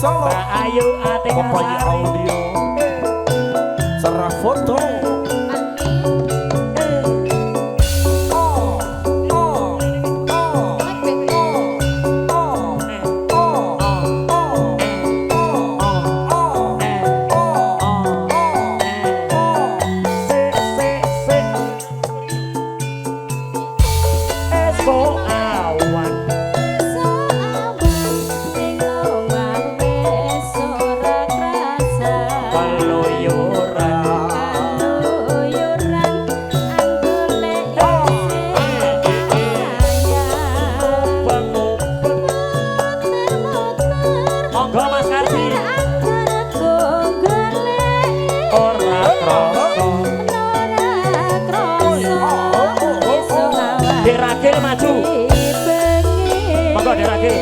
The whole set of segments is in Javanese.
Solo. Mbak Ayu Atika Popai Sari. Audio. Cerah foto. Oh, oh, oh, oh, oh, oh, oh, oh, oh, oh. Se se se. Esok awan. Keluyuran. Mubeng-mubeng. Monggo Mas Kardi. Ora krasa. Dek Ragil maju. Monggo Dek Ragil.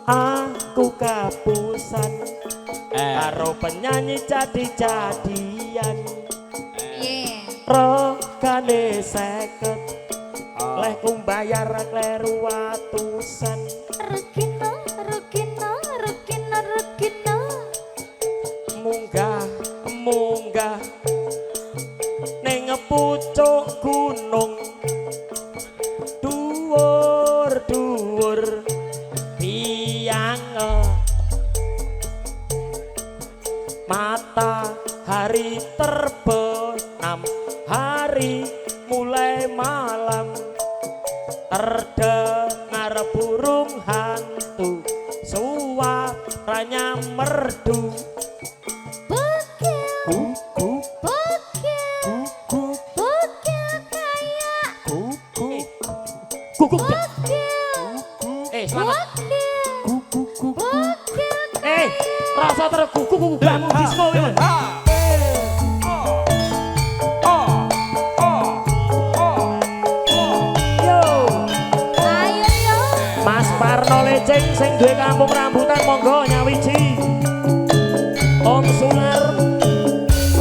Aku kapusan karo penyanyi jadi-jadian. Piye? Regane 50, lehku bayar kleru atusan. Rukino, rukino, rukino, rukino. Munggah, munggah ning pucuk gunung, dhuwur dhuwur tiang matahari terbenam, hari mulai malam, terdengar burung hantu suaranya merdu. Bokil, Guguk bokil, guguk bokil kayak guguk guguk. Bokil, Selamat. Bokil, Guguk. Bokil. Rasa terus guguk guguk bangun disco ya. Yo. Ayo yo. Mas Parno Leceng sing duwe kampung rambutan monggo nyawiji. Om Sular,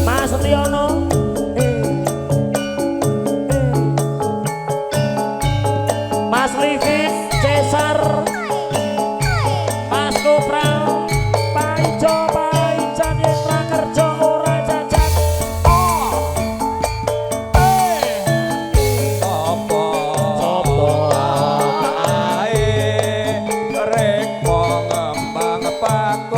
Mas Setiono. Mas Livin, Cesar, Mas Kopral, Paijo, Paijan yen ra kerja ora jajan. Apa Sopo? Ae rekmo ngembang paku.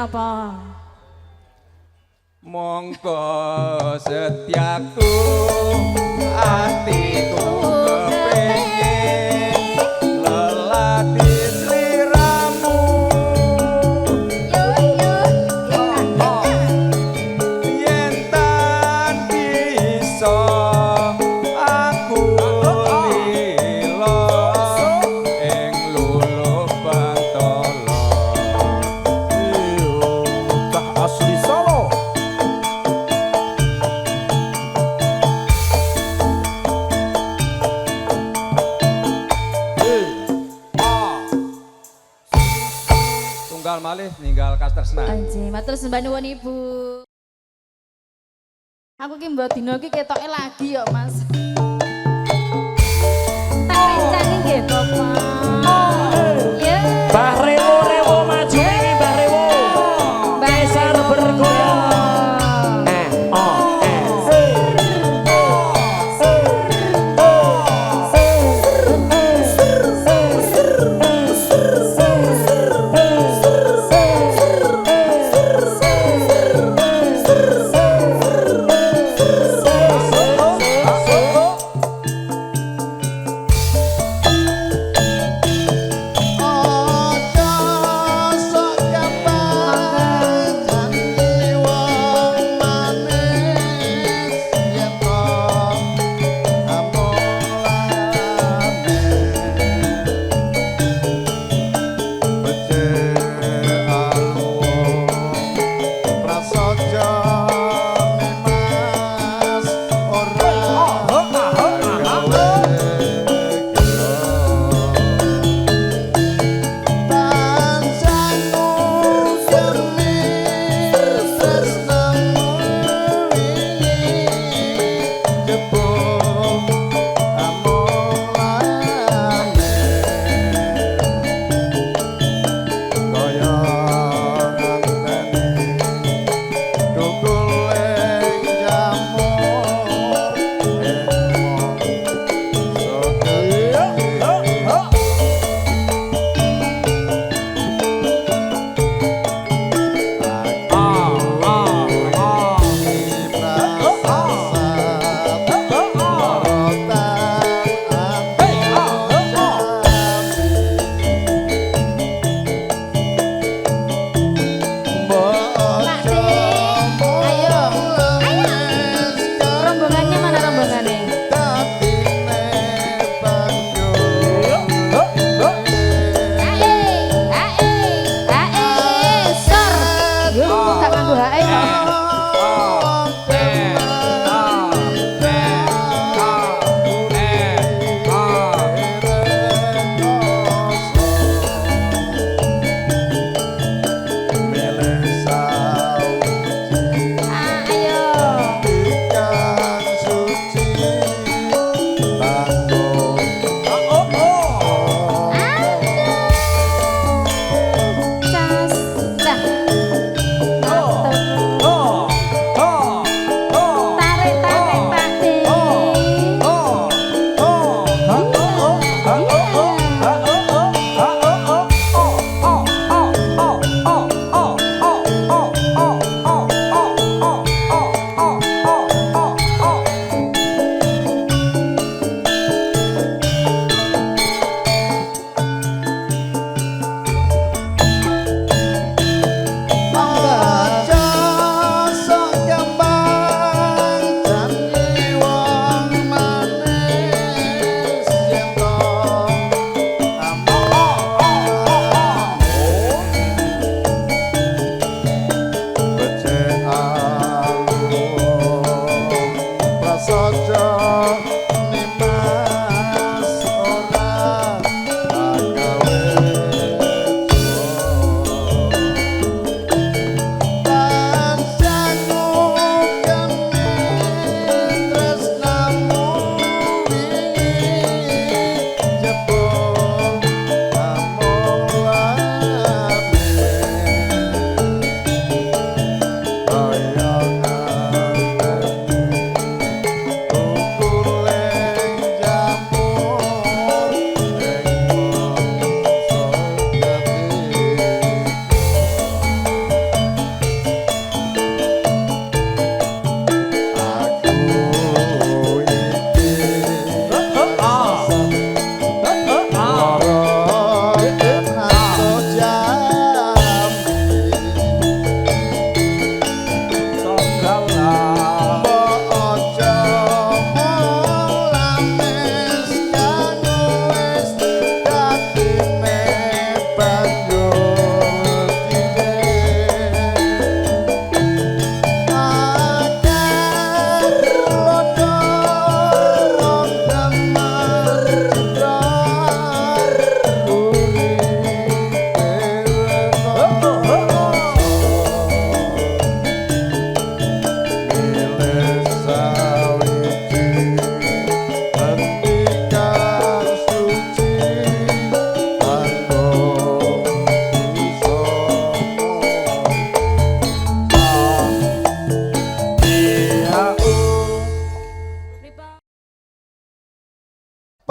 Napa? Mongko setiaku, atiku kepengin lelati sliramu. Yo yo. Yen tan bisa aku lila ing luluh bantala. Iyo, cah asli Solo. Eh, Tunggal malih ninggal kastresnan. Anjir, matur sembah nuwun, Ibu. Aku ki mbok dina ki ketoke lagi yo, Mas. Tak rencangi nggih, Bapak. Ya. Mbah Rewo, Rewo maju ini Mbah Rewo. Mbah Besar Rewo. bergoyang. Eh, oh, eh.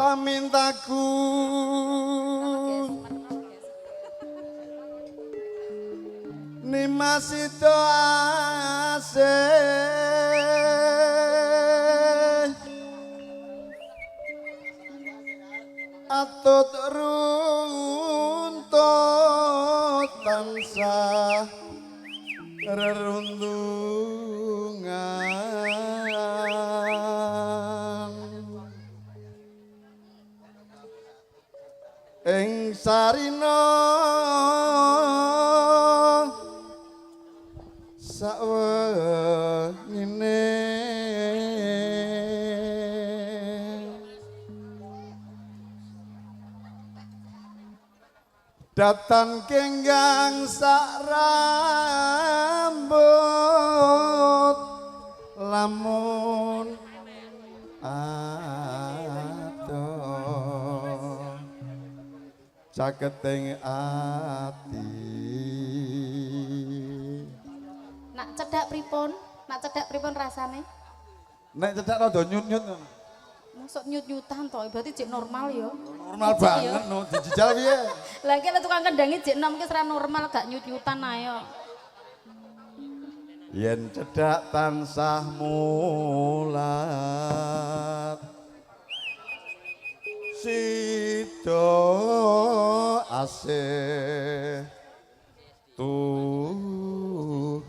Pamintaku Nimas itu asih atut runtut tansah rerundungan ing sarina sawengine datan kenggang sak rambut lamun adoh caketing ati. Nak cedak pripun? Nak cedak pripun rasane? Nek cedak rada nyut-nyut ngono. Mosok nyut-nyutan to, berarti jek normal ya. Normal banget no, dijijal piye? Lah iki lek tukang kendange jek nom ki ora normal gak nyut-nyutan ae kok. Yen cedak tansah mulat sida asih tuhu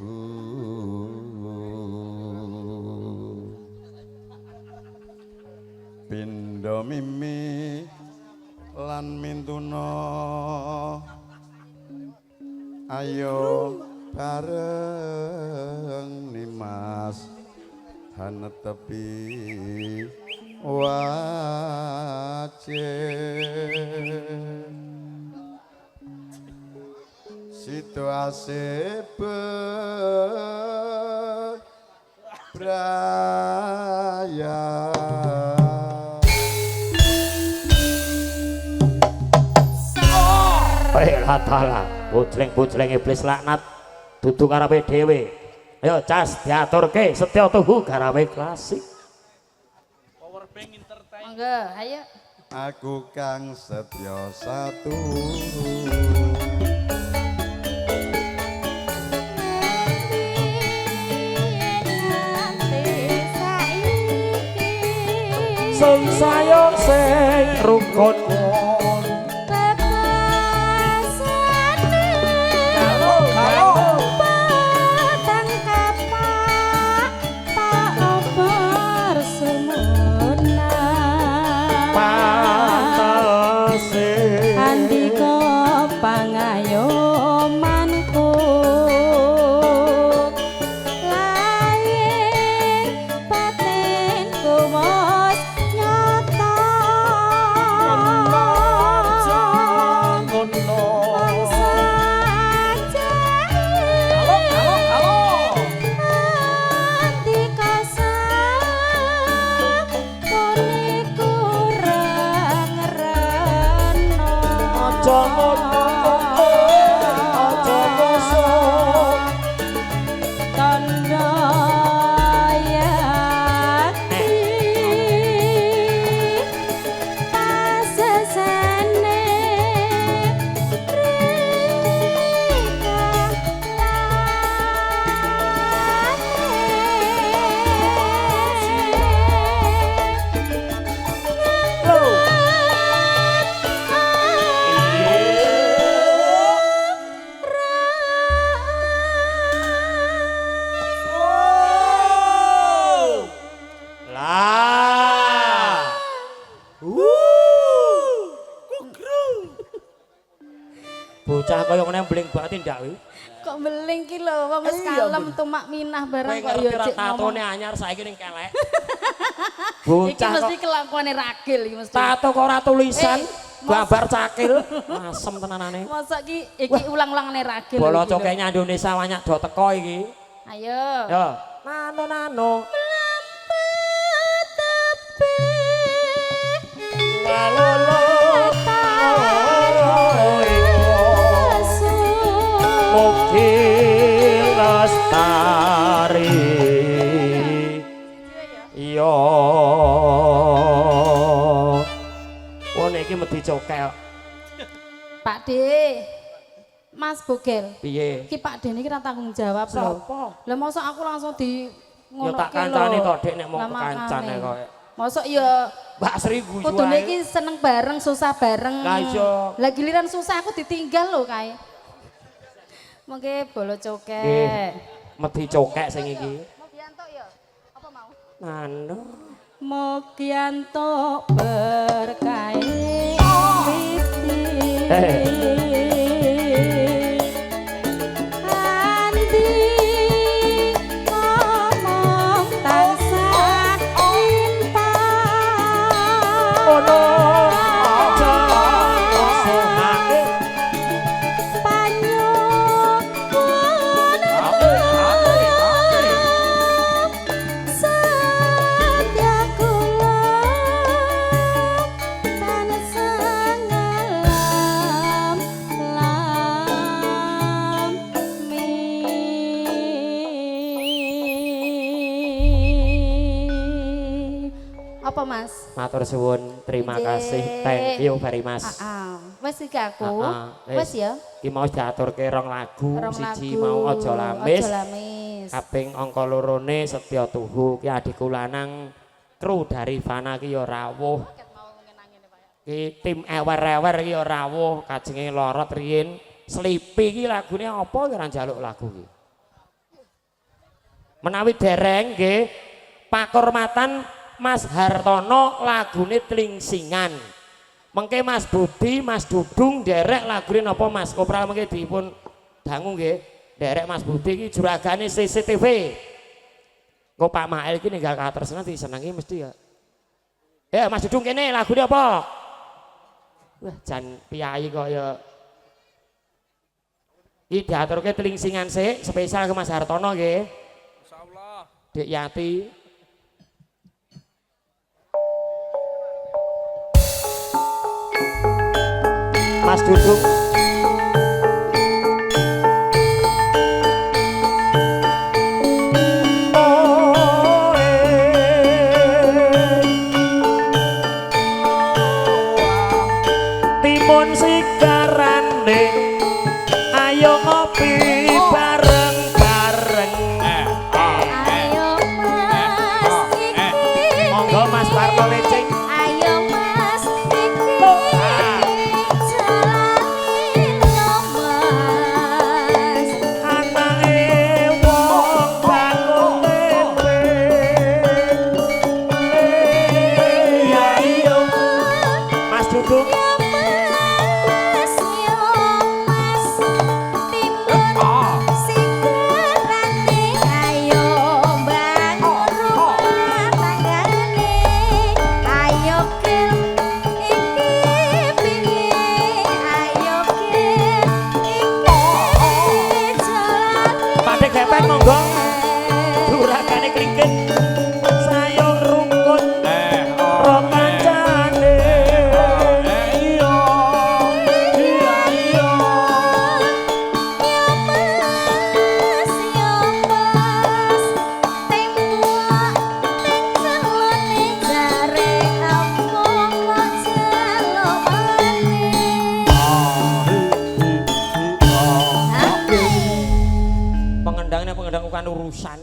pindha mimi lan mintuna ayo bareng Nimas hanetepi wajib situasi beraya. Baiklah ta'ala, bujleng-bujleng iblis laknat dudu karepe dhewe. Ayo cas diaturke setya tuhu garawe klasik. Monggo, ayo. Aku kang setya satu. Sing sayo sing rukun pangayomanku lahir batinku wis nyata Bocah kaya ngene mbeling banget ndak kuwi. Kok mbeling ki lho, wong wis kalem tumak minah barang kok ya cek ngomong. Tatone anyar saiki ning kelek. Bocah iki mesti kelakuane ragil iki mesti. Tato kok ora tulisan, gambar cakil, asem tenanane. Mosok ki iki ulang-ulangane ragil. Bolo cokenya Indonesia banyak do teko iki. Ayo. Yo, nano nano. Mlampah tepi. Lalolo. Mugi lestari yo iki medi cokek. Pak D. Mas Bogel. Piye? Iki Pak D niki ra tanggung jawab lho. Sapa? Lah mosok aku langsung di Ya ngono tak kancane to Dik nek mau kekancane kok. Mosok ya Mbak Sri guyu kudune ae. iki seneng bareng, susah bareng. Lah iya. Lah giliran susah aku ditinggal lho kae. Mengke bolo cokek. Nggih. Medi cokek sing iki. Mugi ya. Apa mau? Anu. Mugi antuk berkahe witi. Andi ngomong tansah timpang. Ono aja sehake Panyuwun setya kula tansah ngalam lami. Apa Mas? Matur suwun, terima Nggih. kasih. Thank you very much. Wes iki aku. Ah, Wes ya. Ki mau diaturke rong lagu, Rong siji lagu. mau aja lamis. Aja lamis. Kaping angka lorone Setya Tuhu ki adikku lanang kru dari Fana ki ya rawuh. Ki tim ewer-ewer ki ya rawuh, kajenge lorot riyin. Sleepy ki lagune apa ki ora njaluk lagu ki. Menawi dereng nggih pakurmatan Mas Hartono lagune Tlingsingan. Mengke Mas Budi, Mas Dudung derek lagune napa Mas Kopral mengke dipun dangu nggih. Derek Mas Budi iki juragane CCTV. Engko Pak Mael iki ninggal katresnan disenengi mesti ya. Ya Mas Dudung kene lagune apa? Wah jan piyayi kok ya. Iki diaturke Tlingsingan sik spesial ke Mas Hartono nggih. Insyaallah. Dek Yati. Mas Dudung. Timun sigarane ayo ngopi bareng-bareng. Ayo Mas iki. Monggo Mas Parto Lecing. Ayo Mas iki. Jalani Mas. Anake wong bakul tempe. Ya iya. Mas Dudung. Ya Mas, yo Mas, timun sigarane ayo bangun rumah tanggane, ayo kel iki piye, ayo kel iki jalani. Pakde Gepeng monggo. Juragane klingkit. Sayung rukun ro kancane. Iya. Iya iya. Ya Mas, yo Mas, tembok teng celone jare apa kok celokane. Pengendangnya pengendang bukan urusan.